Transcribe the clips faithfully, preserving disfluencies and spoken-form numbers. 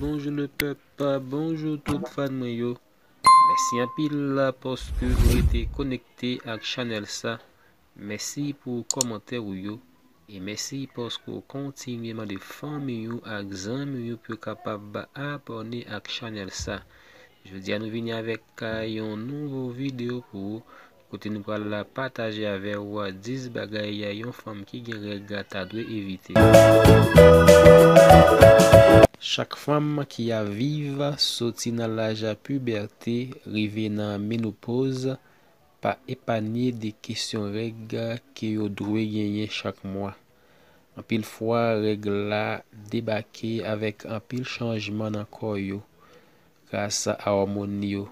Bonjou le pèp, bonjou tout fan mwen yo. Mèsi anpil paske ou rete konekte ak chanèl sa. Mèsi pou kòmantè ou yo. E mèsi paske ou kontinye mande fanmi ou ak zanmi ou pou yo kapab abòne ak chanèl sa. Jodi a nou vini avèk, a, yon nouvo videyo pou ou, kote nou pral pataje avè w dis bagay yon fanm ki gen règ ta dwe evite. Chak fanm ki ap viv, soti nan laj pibète rive nan menopoz, pa epanye de kesyon règ ke yo dwe genyen chak mwa. Anpil fwa, règ la debake avèk anpil chanjman nan kò yo, gras a òmòn yo.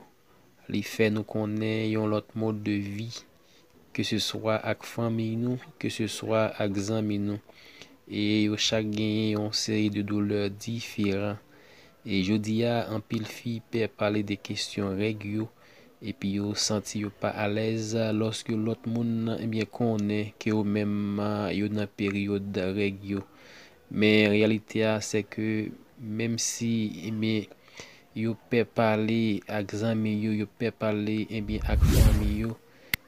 Li fè nou konnen yon lòt mòd de vi, keseswa ak fanmi nou, keseswa ak zanmi nou. E yo chak genyen yon seri de doulè diferan. E jodi a, anpil fi pè pale de kesyon règ yo, epi yo santi yo pa alèz lòske lòt moun, ebyen, konnen ke yo menm, yo nan peryòd règ yo. Men reyalite a, se ke menm si, ebyen, yo pè pale ak zanmi yo, yo pè pale, ebyen, ak fanmi yo,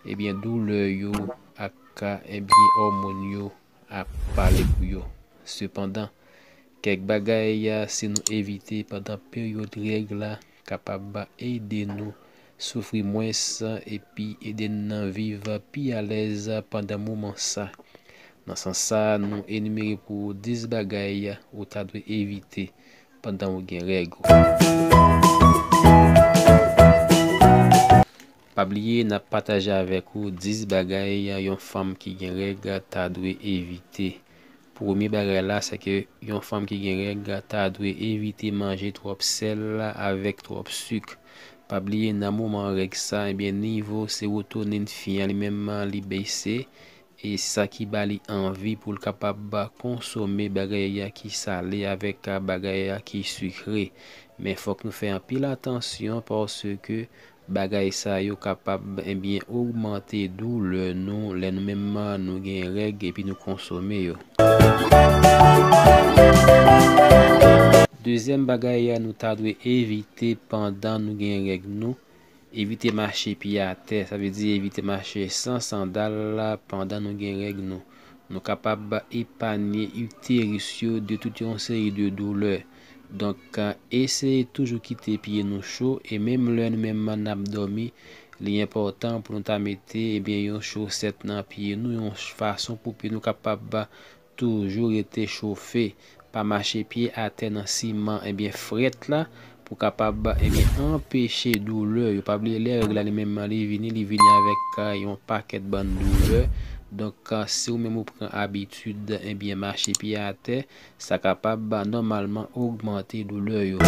ebyen, doulè yo ak, ebyen, òmòn yo ap pale pou yo. Sepandan, kèk bagay, a, si nou evite pandan peryòd règ la, kapab ede nou soufri mwens epi ede n viv pi alèz pandan moman sa. Nan sans sa, nou enimere pou ou dis bagay ou ta dwe evite pandan ou gen règ ou. Pa bliye, n ap pataje avèk ou dis bagay yon fanm ki gen règ ta dwe evite. Premye bagay la, se ke yon fanm ki gen règ ta dwe evite manje twòp sèl avèk twòp sik. Pa bliye, nan moman règ sa, ebyen, nivo sewotonin fi an li menm li bese, e se sa ki ba li anvi pou l kapab konsome bagay ki sale avèk bagay ki sikre. Men fòk nou fè anpil atansyon, paske bagay sa yo kapab, ebyen, ogmante doulè nou lè nou menm nou gen règ epi nou konsome yo. Dezyèm bagay nou ta dwe evite pandan nou gen règ nou, evite mache pye atè, sa vle di evite mache san sandal pandan nou gen règ nou. Nou kapab epanye iteris yo de tout yon seri de doulè. Donk, eseye toujou kite pye nou cho, e menm lè nou menm n ap dòmi, li enpòtan pou nou ta mete, ebyen, yon chosèt nan pye nou, yon fason pou pye nou kapab toujou rete chofe. Pa mache pye atè nan siman, ebyen, frèt la, pou kapab, ebyen, anpeche doulè yo. Pa bliye, lè règ la li menm li vini, li vini avèk, a, yon pakèt bann doulè. Donk, a, si ou menm ou pran abitid, ebyen, mache pye atè, sa kapab, a, nòmalman ogmante doulè yo.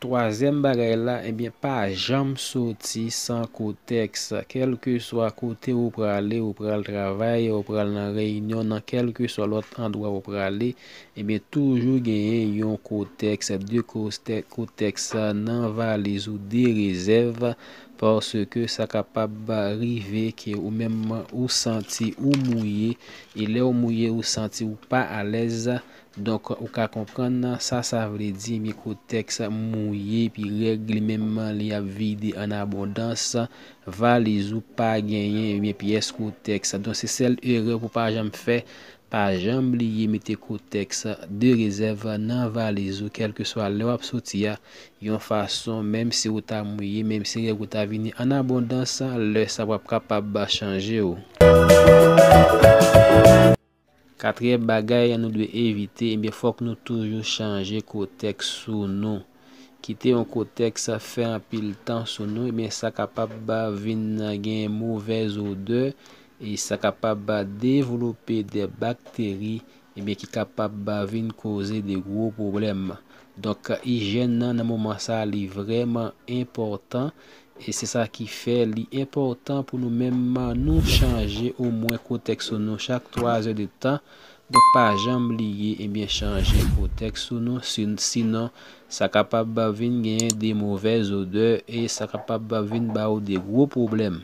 Twazyèm bagay la, ebyen, pa janm soti san kotèks. Kèlkeswa kote ou prale, ou pral travay, ou pral nan reyinyon, nan kèlkeswa lòt andwa ou prale, ebyen, toujou genyen yon kotèks, de kotè-, kotèks nan valiz ou de rezèv, paske sa kapab rive ke ou menm ou santi ou mouye, e lè ou mouye, ou santi ou pa alèz, Donk, ou ka konprann sa sa vle di, ebyen, kotèks mouye, epi règ li menm li ap vide an abondans, valiz ou pa genyen, ebyen, pyès kotèks. Donk, se sèl erè pou pa janm fè, pa janm bliye mete kotèks de rezèv nan valiz ou, kèlkeswa lè w ap soti a, yon fason, menm si ou ta mouye, menm si règ ou ta vini an abondans, lè sa w ap kapab chanje w. Katriyèm bagay nou dwe evite, ebyen, fòk nou toujou chanje kotèks sou nou. Kite yon kotèks fè anpil tan sou nou, ebyen, sa kapab vin gen movèz odè, e sa kapab devlope de bakteri, ebyen, ki kapab vin koze de gwo pwoblèm. Donk, ijyèn nan, nan moman sa, li vrèman enpòtan. E se sa ki fè li enpòtan pou nou menm nou chanje omwen kotèks nou chak twa zè de tan. Donk, pa janm bliye, ebyen, chanje kotèks nou, si-, sinon, sa kapab vin genyen de movèz odè e sa kapab vin ba ou de gwo pwoblèm.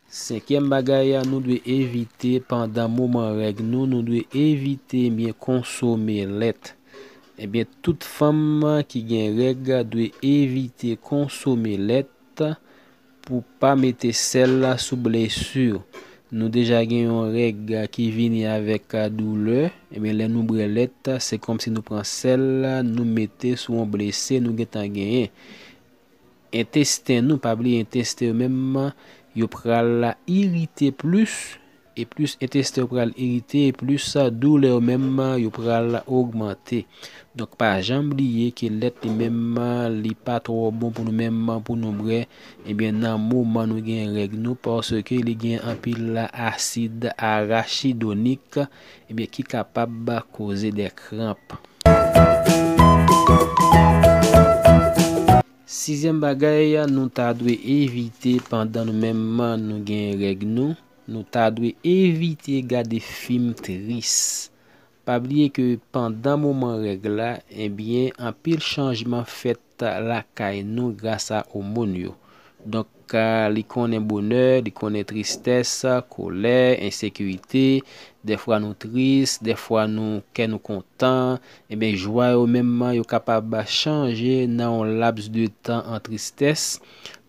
Senk Senkyèm bagay, nou dwe evite pandan moman règ nou, nou dwe evite ebyen konsome lèt. Ebyen, tout fanm ki gen règ dwe evite konsome lèt pou pa mete sèl sou blesi. Nou deja gen yon règ ki vini avèk doulè, ebyen, lè nou bwè lèt, se kòmsi nou pran sèl, nou mete sou yon blesi nou gentan genyen. Entesten nou, pa bliye entesten yo menm, yo pral irite plis, e plis entesten yo pral irite, e plis doulè yo menm, yo pral ogmante. Donk, pa janm bliye ke lèt li menm, li pa twò bon pou nou menm, pou nou bwè, ebyen, nan moman nou gen règ nou, paske li gen anpil asid arachidonik, ebyen, ki kapab koze de kranp. Sizyèm bagay, nou ta dwe evite pandan nou menm nou gen règ nou, nou ta dwe evite gade fim tris. Pa bliye ke pandan moman règ la, ebyen, anpil chanjman fèt lakay nou gras a òmòn yo. Donk, a, li konnen bonè, li konnen tristès, kolè, ensekirite. Dèfwa nou tris, dèfwa nou, kè nou kontan. Ebyen, jwa yo menm, yo kapab chanje nan yon laps de tan an tristès.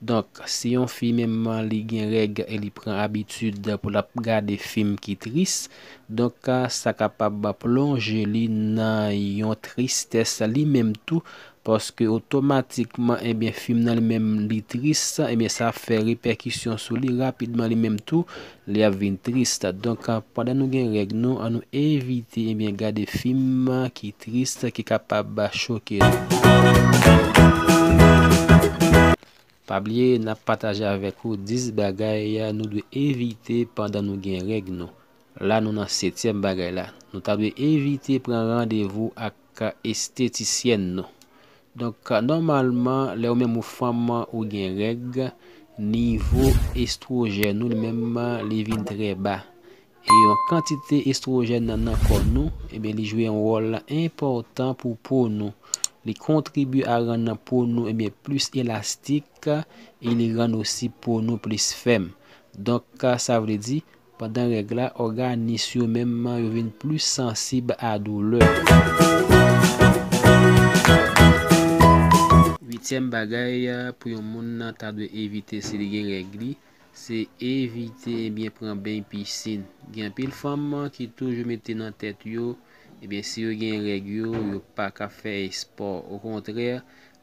Donk, si yon fi menm, li gen règ e li pran abitid pou l ap gade fim ki tris, donk, a, sa kapab plonje li nan yon tristès li menm tou, paske otomatikman, ebyen, fim nan li menm li tris, ebyen, sa ap fè repèkisyon sou li rapidman li menm tou, li ap vin tris. Donk, a, pandan nou gen règ nou, an nou evite, ebyen, gade fim ki tris, ki kapab choke nou. Pa bliye, n ap pataje avèk ou dis bagay nou dwe evite pandan nou gen règ nou. La, nou nan setyèm bagay la. Nou ta dwe evite pran randevou ak estetisyèn nou. Donk, nòmalman, lè ou menm ou fanm ou gen règ, nivo estwojèn ou li menm li vin trè ba. E yon kantite estwojèn nan, nan kò nou, ebyen, li jwe yon wòl enpòtan pou po nou. Li kontribye a rann po nou, ebyen, plis elastik e li rann osi po nou plis fèm. Donk, sa vle di, pandan règ la, òganis yo menm yo vin plis sansib a doulè. Uityèm bagay pou yon moun ta dwe evite si li gen règ li, se evite, ebyen, pran beny pisin. Gen anpil fanm ki toujou mete nan tèt yo, ebyen, si yo gen règ yo, yo pa ka fè espò. Okontrè,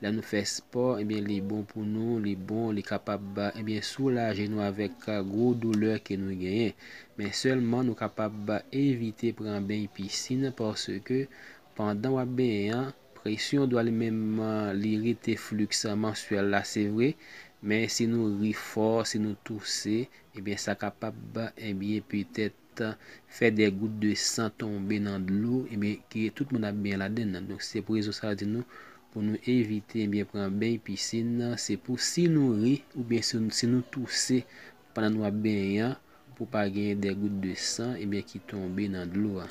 lè nou fè espò, ebyen, li bon pou nou, li bon, li kapab, ebyen, soulaje nou avèk gwo doulè ke nou genyen. Men sèlman nou kapab evite pran beny pisin, paske pandan w ap benyen an, presyon dwa li menm, li rete fliks mansyèl la, se vre, men si nou ri fò, si nou touse, ebyen, sa kapab, ebyen, petèt fè de gout de san tonbe nan dlo, ebyen, ke tout moun ap benyen ladann nan. Donk, se pou rezon sa yo di nou, pou nou evite, ebyen, pran beny pisin nan, se pou si nou ri, oubyen si, si nou touse pandan nou ap benyen an, pou pa genyen de gout de san, ebyen, ki tonbe nan dlo a.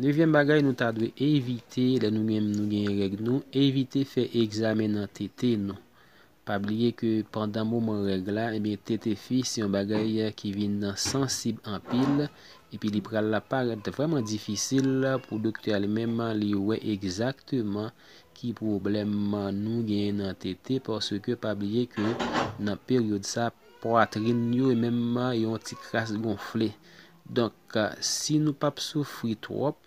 Nevyèm bagay nou ta dwe evite lè nou menm nou genyen règ nou, evite fè egzamen nan tete nou. Pa bliye ke pandan moman règ la, ebyen, tete fi se yon bagay ki vin sansib anpil, epi li pral parèt vrèman difisil pou doktè a li menm li wè egzakteman ki pwoblèm nou genyen nan tete, paske pa bliye ke nan peryòd sa, pwatrin yo menm yon ti kras gonfle. Donk, si nou p ap soufri twòp,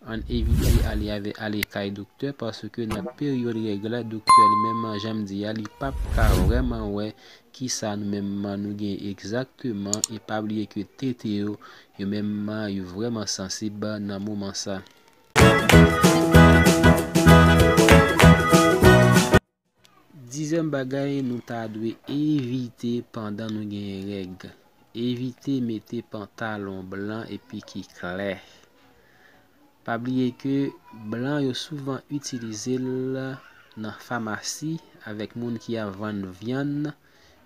ann evite ale avè, ale kay doktè, paske nan peryòd règ la, doktè li menm, jan m di a, li p ap ka vrèman wè kisa nou menm nou gen egzakteman, e pa bliye ke tete yo, yo menm, yo vrèman sansib nan moman sa. Dizyèm bagay nou ta dwe evite pandan nou genyen règ. Evite mete pantalon blan epi ki klè. Pa bliye ke blan yo souvan itilize l nan famasi avèk moun ki ap vann vyann,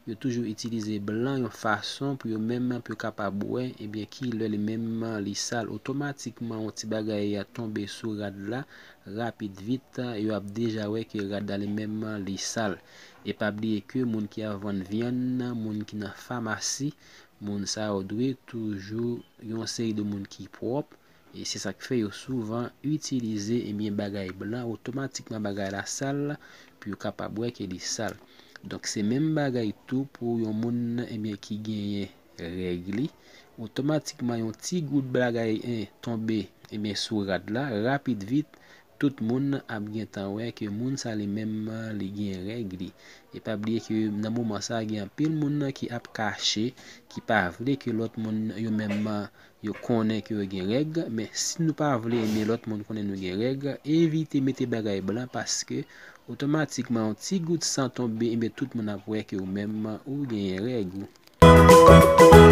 yo toujou itilize blan yon fason pou yo menm pou yo kapab wè, ebyen, ki lè li menm li sal. Otomatikman, yon ti bagay a tonbe sou rad la, rapid vit, yo ap deja wè ke rad la li menm li sal. E pa bliye ke moun ki ap vann vyann, moun ki nan famasi, moun sa yo dwe toujou yon seri de moun ki pwòp. E se sa k fè yo souvan itilize, ebyen, bagay blan, otomatikman bagay la sal pou yo kapab wè ke li sal. Donk, se menm bagay tou pou yon moun, ebyen, ki genyen règ li. Otomatikman, yon ti gout bagay, en, tonbe, ebyen, sou rad la, rapid vit, tout moun ap gentan wè ke moun sa li menm li gen règ li. E pa bliye ke nan moman sa, gen anpil moun ki ap kache, ki pa vle ke lòt moun yo menm yo konnen ke yo gen règ. Men si nou pa vle, ebyen, lòt moun konnen nou gen règ, evite mete bagay blan, paske otomatikman yon ti gout san tonbe, ebyen, tout moun ap wè ke ou menm ou genyen règ ou.